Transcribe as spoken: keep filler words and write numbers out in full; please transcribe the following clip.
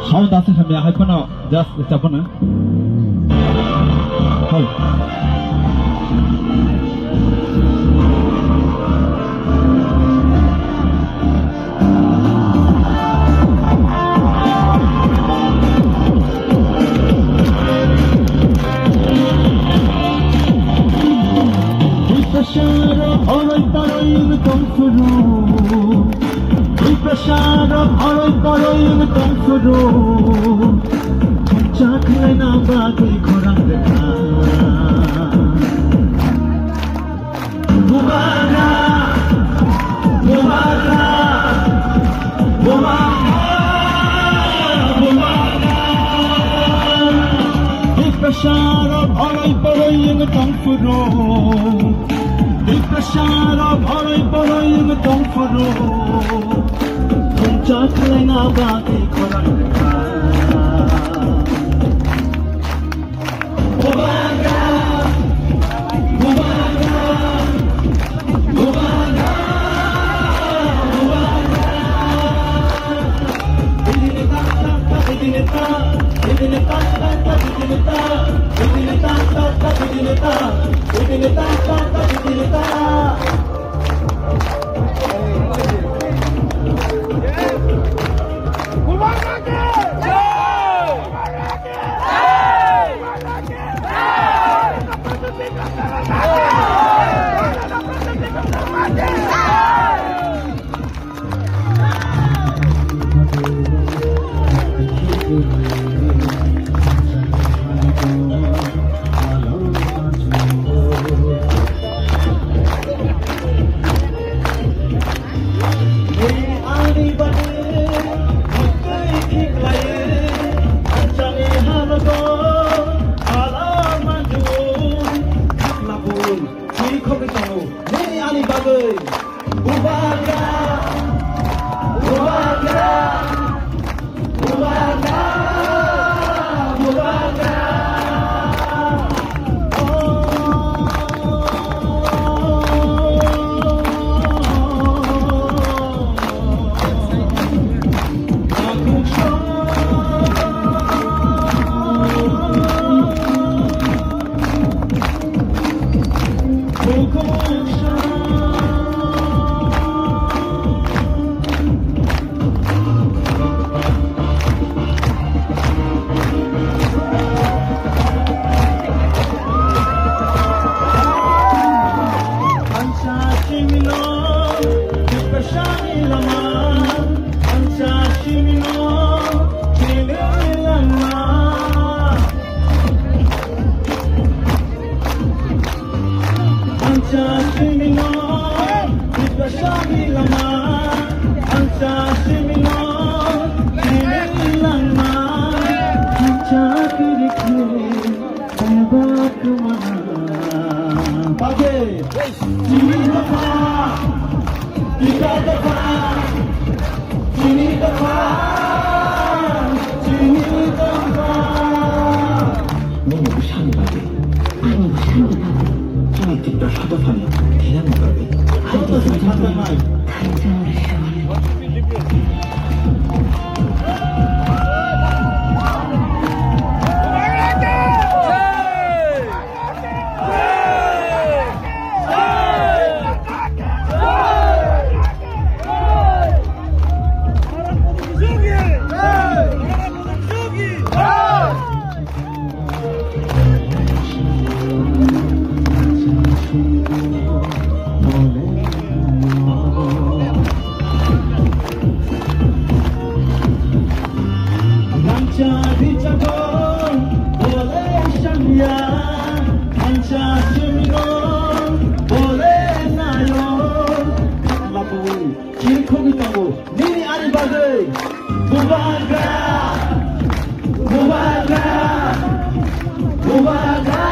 Sound aswk hamya hai phano just chapana. Hoi. Ipasarok oroi paroi wng tong phuru. Ipasarok oroi paroi wng tong phuru. Khoroksa khlaina bagwi khorang rwkha. Bubagra, bubagra, bubagra, bubagra. Ipasarok oroi poroi wng tong phuru. Ipasarok oroi poroi wng tong phuru. Khoroksa khlaina bagwi khorang rwkha. Nini ani bagwi bubagra, bubagra, bubagra, bubagra. Bagwi. Chini dopha, kita dopha, chini dopha, chini dopha. Nini bwsani bagwi, ani bwsani bagwi, chini Tiprasa dophani thengna bagwi, ani bwsani bagwi. Chini khogwi tongo nini ani bagwi. Bubagra, bubagra, bubagra,